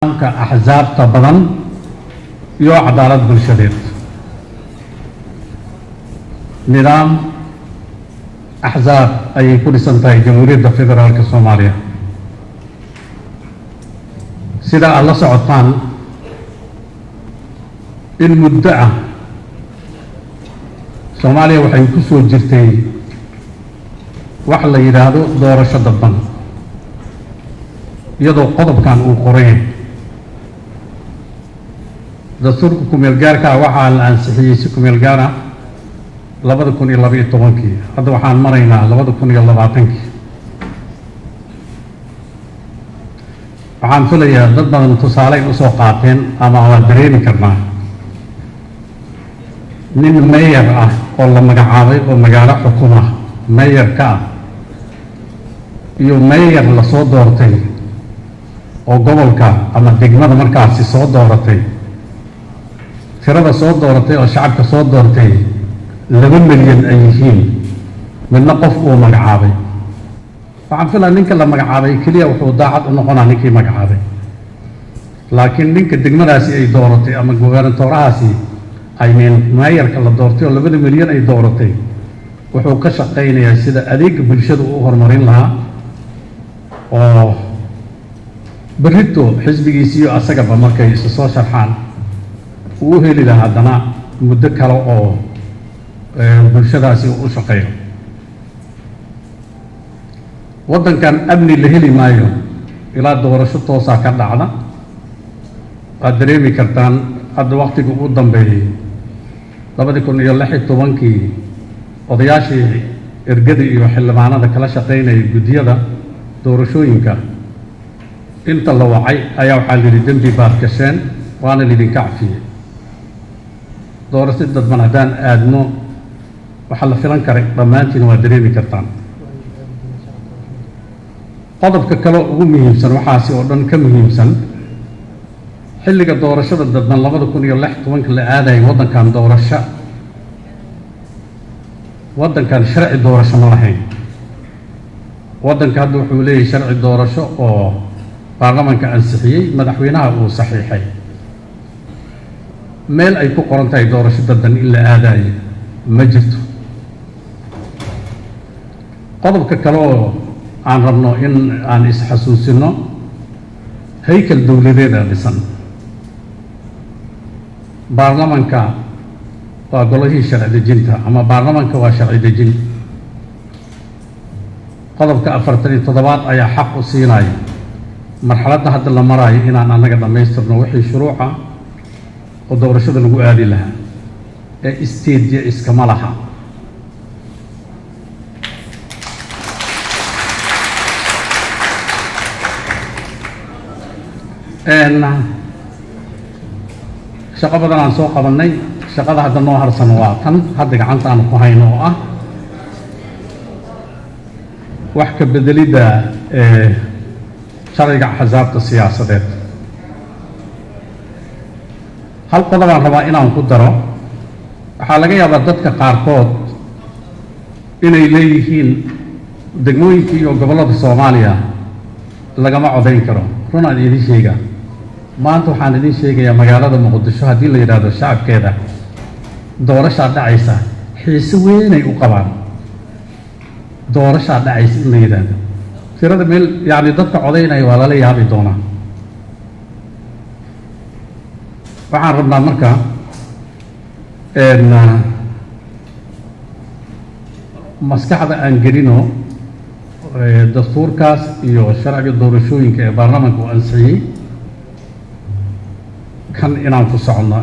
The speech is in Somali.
Nidaamka axsaabta badan iyo cadaalad bulshadeed. Nidaam axsaab ayay ku dhisan tahay Jamhuuriyadda Federaalka Soomaaliya. Sida aada la socotaan, in muddo ah Soomaaliya waxay ku soo jirtay wax la yidhaahdo doorasho dadban, iyadoo qodobkan uu qoray dastuurka kumeel gaarkaa. Waxaa la ansixiyey si kumeel gaar ah 2012-kii. Hadda waxaan maraynaa 2020-kii. Waxaan filayaa dad badan tusaaley usoo qaateen ama waa dareemi karnaa nin mayor ah oo la magacaabay oo magaalo xukuma mayor ka ah iyo mayor lasoo doortay oo gobolka ama degmada markaasi soo dooratay, tirada soo dooratay oo shacabka soo doortay 2 milyan ay yihiin, midna qof uu magacaabay. Waxaan filaa ninka la magacaabay keliya wuxuu daacad u noqonaa ninkii magacaabay, laakiin ninka degmadaasi ay dooratay ama gobernatorahaasi, I mean mayorka la doortay oo 2da milyan ay dooratay, wuxuu ka shaqaynayaa sida adeega bulshada uu horumarin lahaa oo berrito xisbigiisiiyo asagaba markay isu soo sharxaan uu u heli lahaa haddana muddo kale oo bulshadaasi u shaqeeyo. Waddankan amni la heli maayo ilaa doorasho toosaa ka dhacda. Waad dareemi kartaan hadda waktiga ugu dambeeyey 2016-kii odayaashii ergada iyo xildhibaanada kala shaqaynayay guddiyada doorashooyinka inta la wacay ayaa waxaa la yidhi, "Dembi baad gasheen," waana laydinka cafiyey. Doorasho dadban haddaan aadno, waxaa la filan karay dhammaantiin waa dareemi kartaan. Qodobka kale ugu muhiimsan, waxaasi oo dhan ka muhiimsan, xilliga doorashada dadban 2016-ka la aadayay, waddankan doorasho, waddankan sharci doorasho ma lahayn. Waddanka hadda wuxuu leeyahay sharci doorasho oo baarlamanka ansixiyey, madaxweynaha uu saxiixay. Meel ay ku qoran tahay doorasho dadban in la aadayo ma jirto. Qodobka kale oo aan rabno in aan isxasuusino, haykal dowladeeda dhisan. Baarlamanka waa golihii sharci dejinta ama baarlamanka waa sharci dejin. Qodobka 47aad ayaa xaq u siinaya marxaladda hadda la maraayo inaan annaga dhammaystirno wixii shuruuca oo doorashada lagu aadi lahaa ee isteedya iskama laha. Shaqo badan aan soo qabannay. Shaqada hadda noo harsan waa tan hadda gacanta aan ku hayno oo ah wax ka beddelidda sharciga axsaabta siyaasadeed. Hal qodobaan rabaa inaan ku daro. Waxaa laga yaabaa dadka qaarkood inay leeyihiin degmooyinka iyo gobollada Soomaaliya lagama codayn karo. Runaan idiin sheegaa, maanta waxaan idiin sheegayaa magaalada Muqdisho haddii la yidhaahdo shacabkeeda doorashaa dhacaysa, xiise weynay u qabaan. Doorashaa dhacaysa in la yidhaahdo, tirada meel yacni dadka codaynaya waa lala yaabi doonaa. Waxaan rabnaa marka maskaxda aan gelino dastuurkaas iyo sharciga doorashooyinka ee baarlamanka uu ansixiyey kan inaan ku soconno.